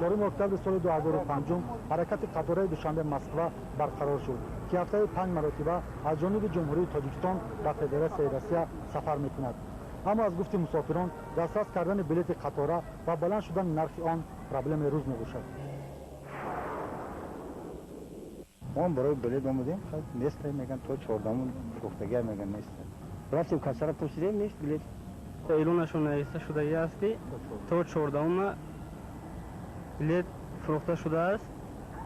4 октябри соли 2005 ҳаракати қатораи Душанбе-Москва барқарор шуд, ки ҳафтаи 5 маротиба аз ҷониби Ҷумҳурии Тоҷикистон ба Федератсияи Россия сафар мекунад. Аммо аз гуфти мусофирон, дастрас кардани билети қатора ва баланд шудани нархи он проблемаи рӯз мебошад. Мо барои билет омадем, нест, меган, то 14 фурӯхтагия меган, нест. Рафтем, кассара пурсидем, нест билет. Эълонашон нависта шудагӣ аст, ки то 14 билет фурӯхта шудааст.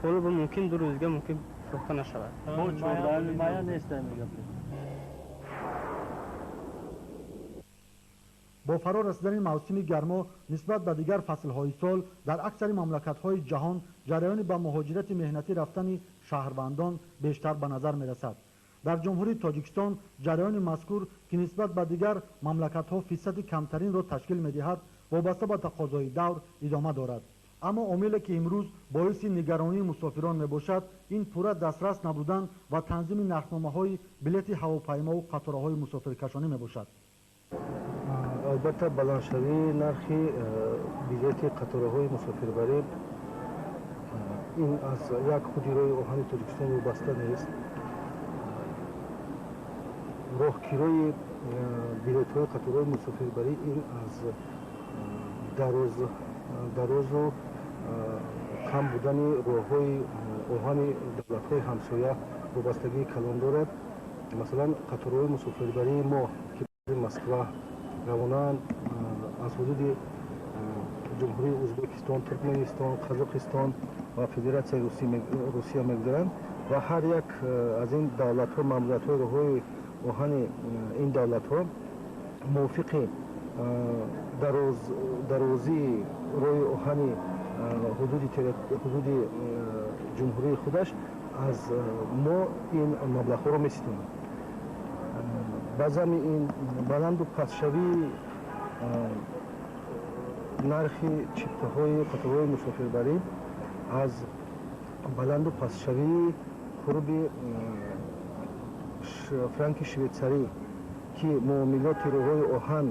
Ҳоло бо мумкин 2 рӯзга мумкин фурӯхта нашавад. Бо 14 мая нест, мегӯям. Бо фаро расидани мавсими гармо нисбат ба дигар фаслҳои сол дар аксари мамлакатҳои ҷаҳон ҷараёни ба муҳоҷирати меҳнатӣ рафтани шаҳрвандон бештар ба назар мерасад. Дар Ҷумҳурии Тоҷикистон ҷараёни мазкур, ки нисбат ба дигар мамлакатҳо фисади камтаринро ташкил медиҳад, вобаста ба тақозои давр идома дорад. Аммо омиле, ки имрӯз боиси нигаронии мусофирон мебошад, ин пурра дастрас набудан ва танзими нархномаҳои билети ҳавопаймову қатораҳои мусофиркашонӣ мебошад. Албатта, баландшавии нархи билети қатораҳои мусофирбарӣ ин аз як худи роҳи оҳани Тоҷикистон вобаста нест. Роҳкирои билетҳои қатораҳои мусофирбарӣ ин аз дарозу кам будани роҳҳои оҳани давлатҳои ҳамсоя вобастагии калон дорад. Масалан, қатораҳои мусофирбарии мо, ки Москва равонаанд, аз ҳудуди Ҷумҳурии Ӯзбекистон, Туркманистон, Қазоқистон ва Федератсияи Русия мегузаранд ва ҳар як аз ин давлатҳо маъмуриятҳои роҳҳои оҳани ин давлатҳо мувофиқи дарозии роҳи оҳани ҳудуди ҷумҳурии худаш аз мо ин маблағҳоро меситонанд. Ба зами ин баланду пастшавии нархи чиптаҳои қаторҳои мусофирбарӣ аз баланду пастшавии қурби франки швейтсарӣ, ки муомилоти роҳҳои оҳан,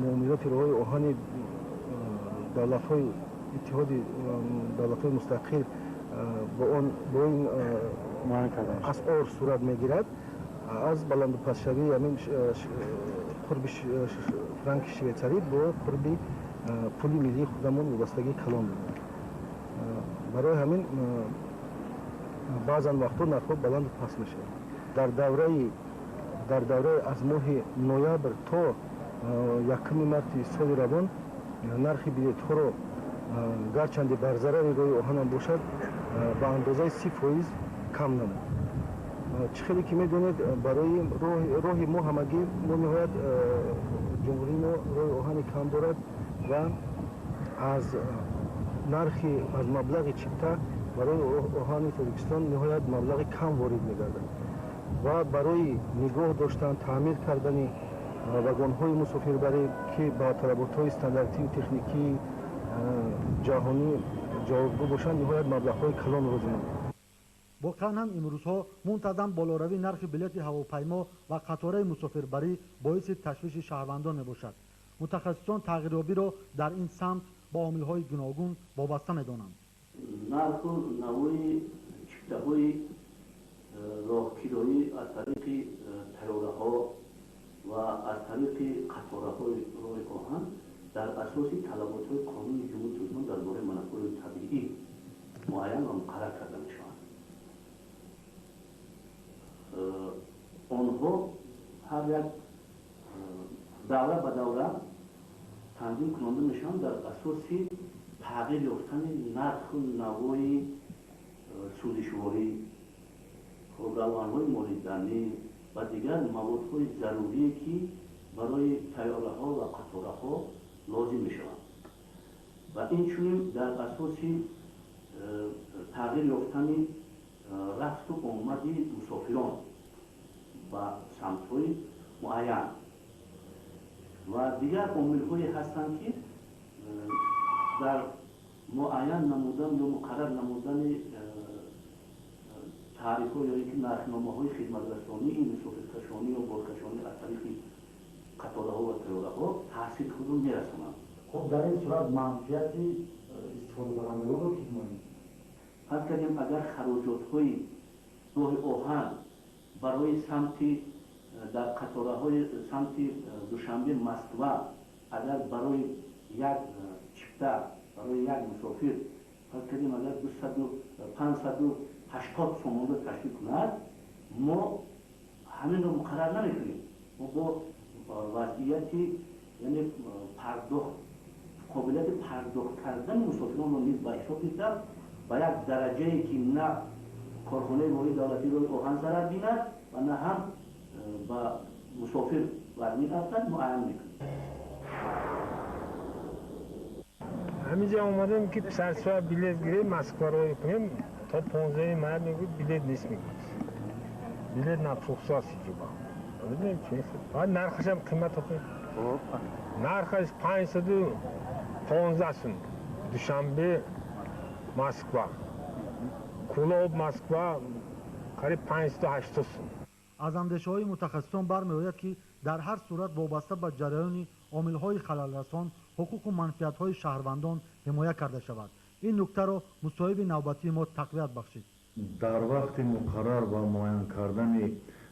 муомилоти роҳҳои оҳани давлатҳои иттиҳоди давлатҳои мустақил бо он бо ин асъор сурат мегирад, аз баланду пастшавии ҳамин қурби франки швейтсарӣ бо қурби пули миллии худамон вобастагии калон дорад. Барои ҳамин баъзан вақтҳо нархҳо баланду паст мешавад. Дар давраи аз моҳи ноябр то 1 марти соли равон нархи билетҳоро, гарчанде бар зарари роҳи оҳанам бошад, ба андозаи 30% кам намуд. Чӣ хеле ки медонед, барои роҳи мо ҳамагӣ мо ниҳоят ҷумҳурии мо роҳи оҳани кам дорад ва аз нархи аз маблағи чипта барои оҳани Тоҷикистон ниҳоят маблағи кам ворид мегардад ва барои нигоҳ доштан, таъмир кардани вагонҳои мусофирбарӣ, ки ба талаботҳои стандартию техникии ҷаҳонӣ ҷавобгӯ бошанд, ниҳоят маблағҳои калон лозиманд. Воқеан ҳам имрӯзҳо мунтазам болоравии нархи билети ҳавопаймо ва қатораи мусофирбарӣ боиси ташвиши шаҳрвандон мебошад. Мутахассисон тағйирёбиро дар ин самт ба омилҳои гуногун вобаста медонанд. Нарху навои чиптаҳои роҳкироӣ аз тариқи тайёраҳо ва аз тариқи қатораҳои роҳи оҳан дар асоси талаботҳои қонуни Ҷумҳурии Тоҷикистон дар бораи монополияи табиӣ муайян ва муқаррар карда мешаванд. Онҳо ҳар як давра ба давра танзим кунонда мешаванд дар асоси тағйир ёфтани нарху навои сӯзишворӣ, равғанҳои молиданӣ ва дигар маводҳои зарурие, ки барои тайёраҳо ва қатораҳо лозим мешаванд, ва инчунин дар асоси тағйир ёфтани рафту омади мусофирон ба самтҳои муайян ва дигар омилҳое ҳастанд, ки дар муайян намудан ё муқаррар намудани таърифҳо ё ин ки нархномаҳои хидматрасонии мусофиркашонӣ ё боркашонӣ аз тариқи қатораҳо ва тайёраҳо таъсири худро мерасонанд. Хуб, дар ин сурат манфиати Истифодабарандагонро ки ҳимоя мекунад? Фарз кардем, агар хароҷотҳои роҳи оҳан барои самти дар қатораҳои самти Душанбе Москва, агар барои як чипта, барои як мусофир, фарз кардем, агар 580 сомонро ташкил кунад, мо ҳаминро муқаррар намекунем. Мо бо вазъияти, яъне пардохт, қобилияти пардохт кардани мусофиронро низ ба ҳисоб гирифта, ба як дараҷае ки на корхонаи воҳиди давлатии роҳи оҳан зарар бинад ва на ҳам ба мусофир вазмин афтад, муайян мекунем. Ҳаминҷа омадем ки сарсуа билет гирем, Москва роҳӣ кунем. То 15 май мегӯд, билет нест мегӯд. Билет нафрӯхтааст иҷоба. Намедонем чи. Баъд нархашам қимат охи. Нархаш 515 сум. Душанбе Москва. Кӯлоб Москва қариб 580 сум. Аз андешаҳои мутахассисон бармеояд, ки дар ҳар сурат вобаста ба ҷараёни омилҳои халалрасон ҳуқуқу манфиатҳои шаҳрвандон ҳимоя карда шавад. Ин нуктаро мусоҳиби навбатии мо тақвият бахшид. Дар вақти муқаррар ва муайян кардани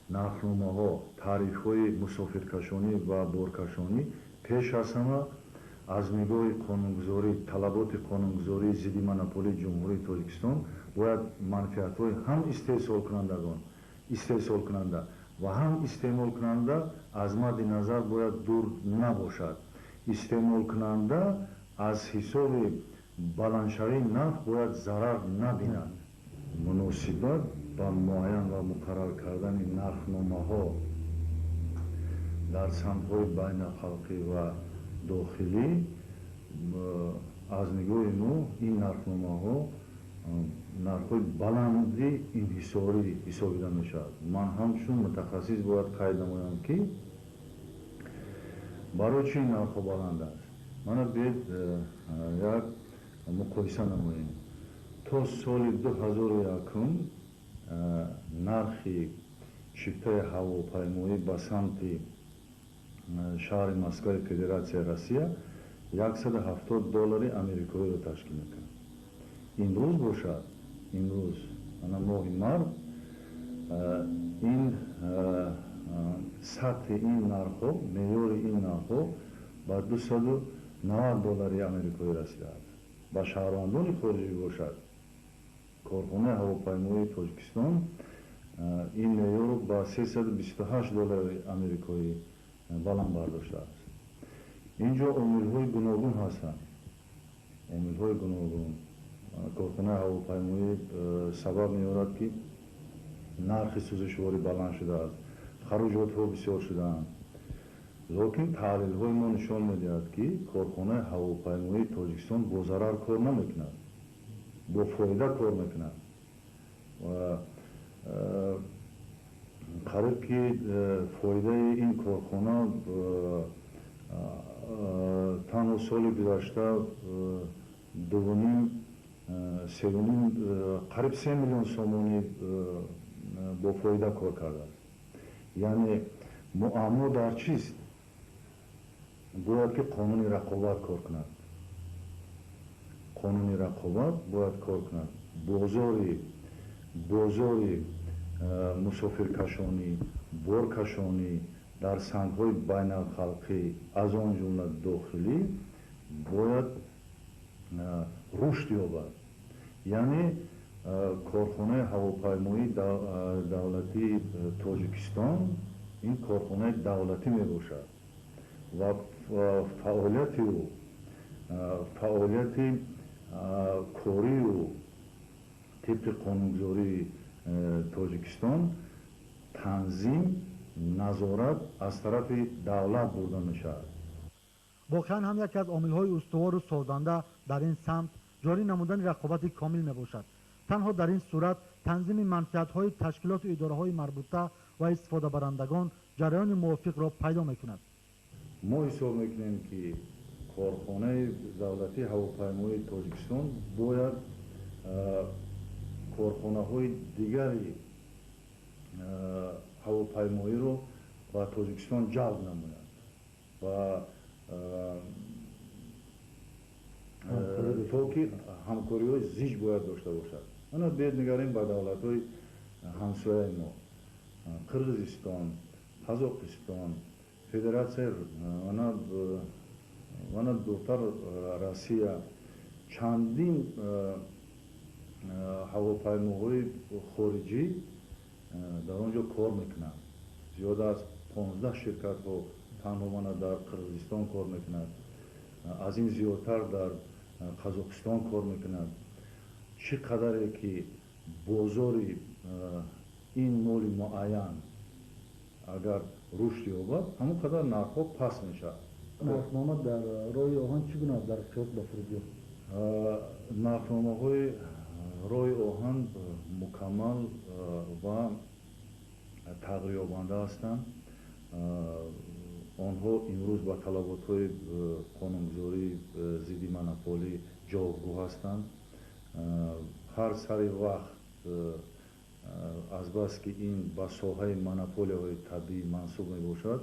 нархномаҳо, тарифҳои мусофиркашонӣ ва боркашонӣ, пеш аз ҳама аз нигоҳи қонунгузорӣ, талаботи қонунгузории зидди монополии Ҷумҳурии Тоҷикистон бояд манфиатҳои ҳам истеҳсолкунанда ва ҳам истеъмолкунанда аз мадди назар бояд дур набошад. Истеъмолкунанда аз ҳисоби баландшавии нарх бояд зарар набинад. Муносибат ба муайян ва муқаррар кардани нархномаҳо дар самтҳои байналхалқӣ ва дохилӣ, аз нигоҳи мо ин нархномаҳо нархҳои баланди инҳисорӣ ҳисобида мешавад. Ман ҳамчун мутахассис бояд қайд намоям, ки барои чӣ нархҳо баланд аст. Мана биед як муқоиса намоем. То соли 2001 нархи чиптаи ҳавопаймоӣ ба самти шаҳри Москваи Федератсияи Россия 170 доллари америкоиро ташкил мекард. Имрӯз бошад, имрӯз ана моҳи март, ин сатҳи ин нархҳо, меъёри ин нархҳо ба 290 доллари америкоӣ расидааст. Ба шаҳрвандони хориҷӣ бошад, корхонаи ҳавопаймоии Тоҷикистон ин меъёрро ба 328 доллари америкоӣ баланд бардоштааст. Инҷо омилҳои гуногун ҳастанд. Омилҳои гуногун. Корхонаи ҳавопаймоӣ сабаб меорад, ки нархи сӯзишворӣ баланд шудааст, хароҷотҳо бисёр шудаанд. Лекин таҳлилҳои мо нишон медиҳад, ки корхонаи ҳавопаймоии Тоҷикистон бо зарар кор намекунад, бо фоида кор мекунад. Ва қариб ки фоидаи ин корхона танҳо соли гузашта дувним, севним, қариб 3 миллион сомонӣ бо фоида кор кардааст. Яъне муаммо дар чист? Бояд ки қонуни рақобат кор кунад. Қонуни рақобат бояд кор кунад. Бозори мусофиркашонӣ, боркашонӣ дар самтҳои байналхалқӣ, аз он ҷумла дохилӣ, бояд рушд ёбад. Яъне корхонаи ҳавопаймоии давлатии Тоҷикистон ин корхонаи давлатӣ мебошад ва фаъолияти ӯ, фаъолияти кории ӯ тибқи қонунгузории Тоҷикистон танзим, назорат аз тарафи давлат бурда мешавад. Воқеан ҳам яке аз омилҳои устувору созанда дар ин самт ҷорӣ намудани рақобати комил мебошад. Танҳо дар ин сурат танзими манфиатҳои ташкилоту идораҳои марбута ва истифодабарандагон ҷараёни мувофиқро пайдо мекунад. Мо ҳисоб мекунем, ки корхонаи давлатии ҳавопаймоии Тоҷикистон бояд корхонаҳои дигари ҳавопаймоиро ба Тоҷикистон ҷалб намояд ва То ки ҳамкориҳои зич бояд дошта бошад. Ана биёед нигарем ба давлатҳои ҳамсояи мо: Қирғизистон, Қазоқистон, Федератсияи, ана дуртар Россия. Чандин ҳавопаймоҳои хориҷӣ дар он ҷо кор мекунанд. Зиёда аз 15 ширкатҳо танҳо мана дар Қирғизистон кор мекунад, аз ин зиёдтар дар Қазоқистон кор мекунад. Чӣ қадаре ки бозори ин моли муайян агар рушд ёбад, ҳамон қадар нархҳо паст мешавад. Нархнома дар роҳи оҳан чӣ гуна дар қиёс ба фурудгоҳ? Нархномаҳои роҳи оҳан мукаммал ва тағйирёбанда ҳастанд. Онҳо имрӯз ба талаботҳои қонунгузории зидди монополӣ ҷавобгӯ ҳастанд. Ҳар сари вақт, азбаски ин ба соҳаи монополияҳои табиӣ мансуб мебошад,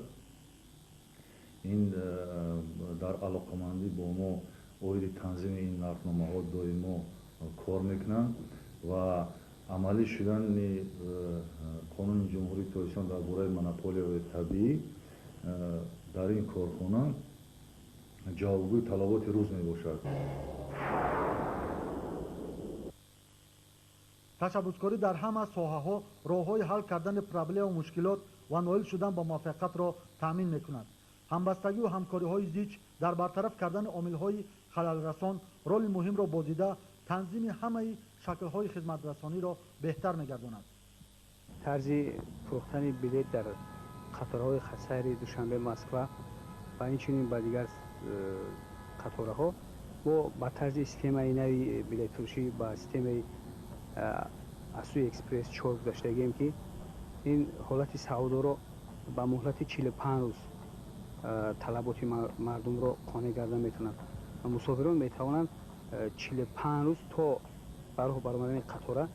ин дар алоқамандӣ бо мо оиди танзими ин нархномаҳо доимо кор мекунанд ва амалӣ шудани Қонуни Ҷумҳурии Тоҷикистон дар бораи монополияҳои табиӣ дар ин корхона ҷавобгӯи талаботи рӯз мебошад. Ташаббускорӣ дар ҳама соҳаҳо роҳҳои ҳал кардани проблему мушкилот ва ноил шудан ба муваффақиятро таъмин мекунад. Ҳамбастагиву ҳамкориҳои зич дар бартараф кардани омилҳои халалрасон роли муҳимро бозида, танзими ҳамаи шаклҳои хизматрасониро беҳтар мегардонад. Тарзи фурӯхтани билет дар қатораҳои хатсайри Душанбе Москва ва инчунин ба дигар қатораҳо мо ба тарзи системаи нави билетфурӯшӣ, ба системаи Асуи Экспресс 4 гузаштагием, ки ин ҳолати савдоро ба муҳлати 45 рӯз талаботи мардумро қонеъ карда метавонанд. Мусофирон метавонанд 45 рӯз то ба роҳ баромадани қатора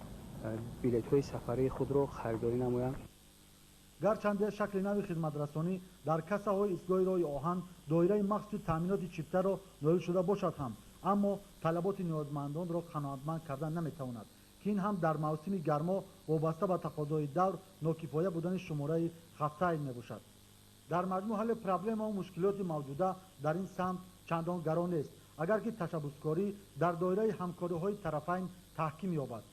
билетҳои сафарии худро харидорӣ намоянд. Гарчанде шакли нави хизматрасонӣ дар кассаҳои истгоҳи роҳи оҳан доираи махсуси таъминоти чиптаро ноил шуда бошад ҳам, аммо талаботи ниёзмандонро қаноатманд кардан наметавонад, ки ин ҳам дар мавсими гармо вобаста ба тақозои давр нокифоя будани шумораи хатсайр мебошад. Дар маҷмӯъ, ҳалли проблемаву мушкилоти мавҷуда дар ин самт чандон гарон нест, агар ки ташаббускорӣ дар доираи ҳамкориҳои тарафайн таҳким ёбад.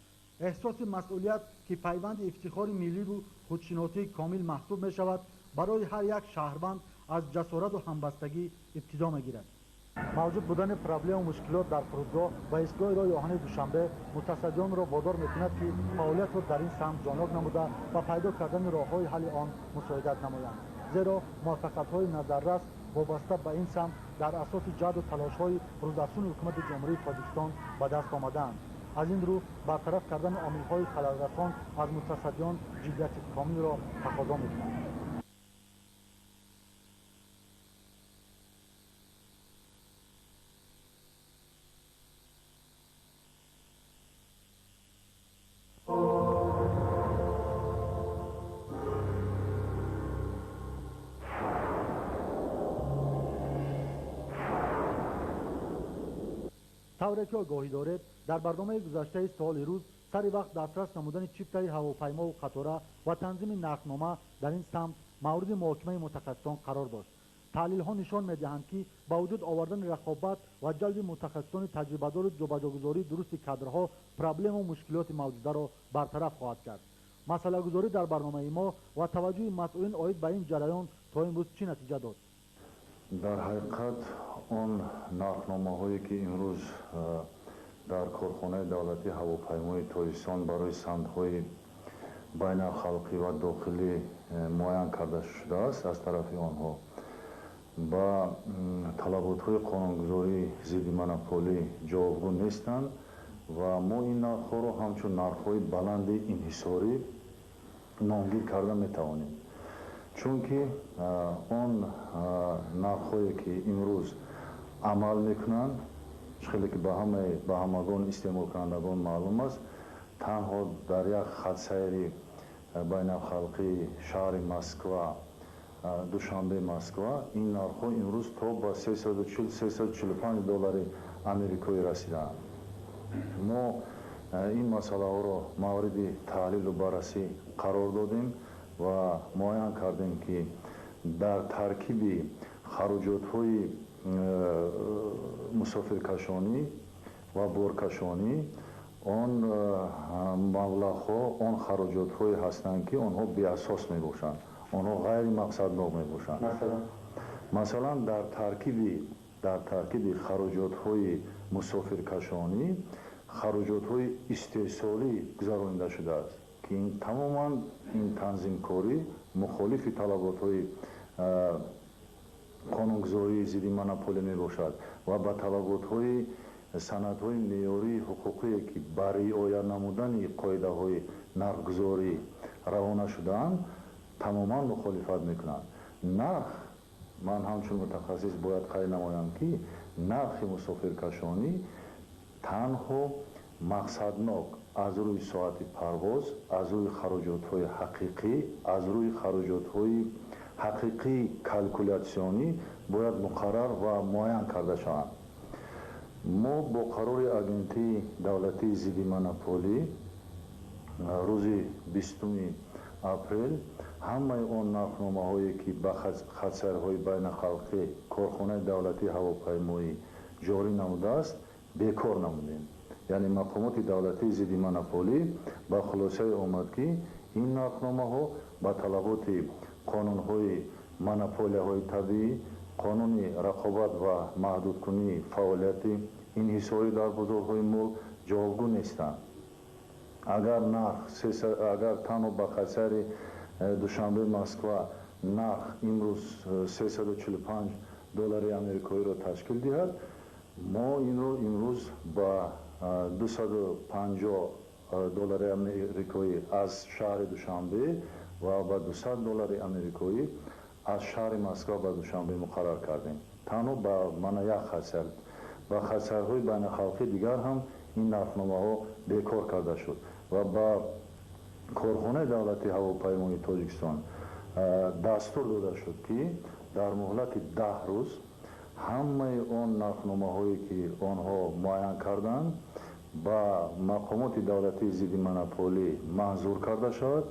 Эҳсоси масъулият, ки пайванди ифтихори милливу худшиносии комил маҳсуб мешавад, барои ҳар як шаҳрванд аз ҷасорату ҳамбастагӣ ибтидо мегирад. Мавҷуд будани проблему мушкилот дар фурудгоҳ ва истгоҳи роҳи оҳани Душанбе мутасаддионро водор мекунад, ки фаъолиятро дар ин самт ҷонок намуда, ба пайдо кардани роҳҳои ҳалли он мусоидат намоянд, зеро муваффақиятҳои назаррас вобаста ба ин самт дар асоси ҷаҳду талошҳои рӯзафзуни Ҳукумати Ҷумҳурии Тоҷикистон ба даст омадаанд. Аз ин рӯ, бартараф кардани омилҳои халалрасон аз мутасаддиён ҷиддияти комилро тақозо мекунад. Тавре ки огоҳӣ доред, дар барномаи гузаштаи «Суоли рӯз» сари вақт дастрас намудани чиптаи ҳавопаймову қатора ва танзими нархнома дар ин самт мавриди муҳокимаи мутахассисон қарор дошт. Таҳлилҳо нишон медиҳанд, ки ба вуҷуд овардани рақобат ва ҷалби мутахассисони таҷрибадору ҷобаҷогузории дурусти кадрҳо проблему мушкилоти мавҷударо бартараф хоҳад кард. Масъалагузорӣ дар барномаи мо ва таваҷҷӯҳи масъулин оид ба ин ҷараён то имрӯз чӣ натиҷа дод? Дар ҳақиқат, он нархномаҳое ки имрӯз дар корхонаи давлатии ҳавопаймои Тоҷикистон барои самтҳои байналхалқӣ ва дохилӣ муайян карда шудааст аз тарафи онҳо, ба талаботҳои қонунгузории зидди монополӣ ҷавобгӯ нестанд ва мо ин нархҳоро ҳамчун нархҳои баланди инҳисорӣ номгир карда метавонем, чунки он нархҳое ки имрӯз амал мекунанд, хеле ки ба ҳамагон истеъмолкунандагон маълум аст, танҳо дар як хатсайри байналхалқии шаҳри Москва, Душанбе Москва, ин нархҳо имрӯз то ба 340, 345 доллари амрикоӣ расидаанд. Мо ин масъалаҳоро мавриди таҳлилу баррасӣ қарор додем ва муайян кардем, ки дар таркиби хароҷотҳои мусофиркашонӣ ва боркашонӣ он маблағҳо, он хароҷотҳое ҳастанд, ки онҳо беасос мебошанд, онҳо ғайримақсаднок мебошанд. Масалан, дар таркиби хароҷотҳои мусофиркашонӣ хароҷотҳои истеҳсолӣ гузаронида шудааст, ки ин тамоман ин танзимкорӣ мухолифи талаботҳои қонунгузории зидди монополия мебошад ва ба талаботҳои санадҳои меъёрии ҳуқуқие, ки ба риоя намудани қоидаҳои нархгузорӣ равона шудаанд, тамоман мухолифат мекунанд. Нарх, ман ҳамчун мутахассис бояд қайд намоям, ки нархи мусофиркашонӣ танҳо мақсаднок аз рӯи соати парвоз, аз рӯи хароҷотҳои ҳақиқӣ, аз рӯи хароҷотҳои ҳақиқии калкулятсионӣ бояд муқаррар ва муайян карда шаванд. Мо бо қарори Агентии давлатии зидди монополӣ рӯзи 20 апрел ҳамаи он нархномаҳое, ки ба хатсайрҳои байнахалқӣ корхонаи давлатии ҳавопаймоӣ ҷорӣ намудааст, бекор намудем. Яъне мақомоти давлатии зидди монополӣ ба хулосае омад, ки ин нархномаҳо ба талаботи қонунҳои монополияҳои табиӣ, қонуни рақобат ва маҳдудкунии фаъолияти инҳисорӣ дар бозорҳои мол ҷавобгӯ нестанд. Агар нарх, агар танҳо ба хатсайри Душанбе Москва нарх имрӯз 345 доллари амрикоиро ташкил диҳад, мо инро имрӯз ба 250 доллари амрикоӣ аз шаҳри Душанбе ва ба 200 доллари амрикоӣ аз шаҳри Москва ба Душанбе муқаррар кардем. Танҳо ба мана як хатсайр, ба хатсайрҳои байнахалқӣ дигар ҳам ин нархномаҳо бекор карда шуд ва ба корхонаи давлатии ҳавопаймоии Тоҷикистон дастур дода шуд, ки дар муҳлати 10 рӯз ҳамаи он нархномаҳое, ки онҳо муайян карданд, ба мақомоти давлатии зидди монополӣ манзур карда шавад,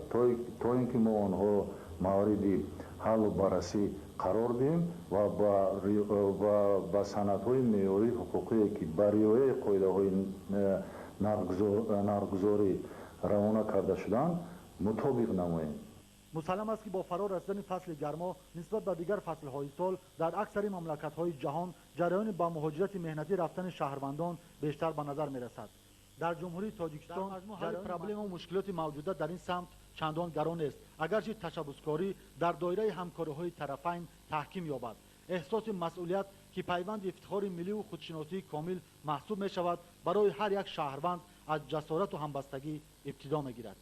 то ин ки мо онҳоро мавриди ҳаллу баррасӣ қарор диҳем ва ба санадҳои меъёрии ҳуқуқие, ки ба риояи қоидаҳои нархгузорӣ равона карда шуданд, мутобиқ намоем. Мусаллам аст, ки бо фаро расидани фасли гармо нисбат ба дигар фаслҳои сол дар аксари мамлакатҳои ҷаҳон ҷараёни ба муҳоҷирати меҳнатӣ рафтани шаҳрвандон бештар ба назар мерасад. Дар Ҷумҳурии Тоҷикистон ҳалли проблемаву мушкилоти мавҷуда дар ин самт чандон гарон нест, агарчи ташаббускорӣ дар доираи ҳамкориҳои тарафайн таҳким ёбад. Эҳсоси масъулият, ки пайванди ифтихори милливу худшиносии комил маҳсуб мешавад, барои ҳар як шаҳрванд аз ҷасорату ҳамбастагӣ ибтидо мегирад.